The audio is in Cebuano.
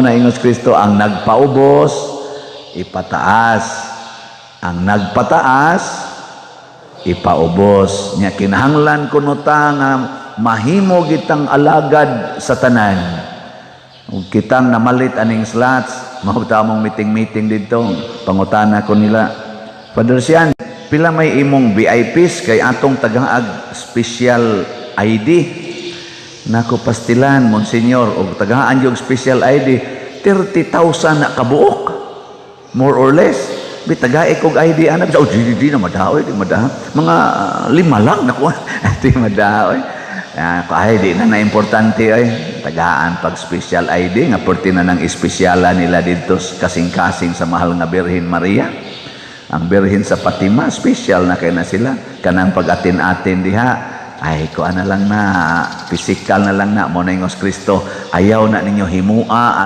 Na ingos Kristo, ang nagpaubos, ipataas. Ang nagpataas, ipaubos. Nya kinahanglan kuno ta nga mahimo kitang alagad sa tanan. Ug kitang namalit aning slots, mao ta mong meeting-meeting dito, pangutana ko nila. "Father Sian, pila may imong VIPs kay atong tagaag special ID?" Nako, "Pastilan, Monsignor, og tagaan yung special ID, 30,000 na kabuok. More or less. Bi tagae kog ID ana." "Oh, di di, di na madaoy, di madaoy. Mga lima lang nakuha. Di madaoy." Ah, ay, di na na importante ay. Tagaan pag special ID nga perti na ng espesyala nila dito kasing-kasing sa mahal nga Birhen Maria. Ang Birhen sa Fatima, special na kay na sila. Kanang pag-atin-atin diha, ay kuan na lang na, physical na lang na. Mo na ingos Kristo, ayaw na ninyo himua.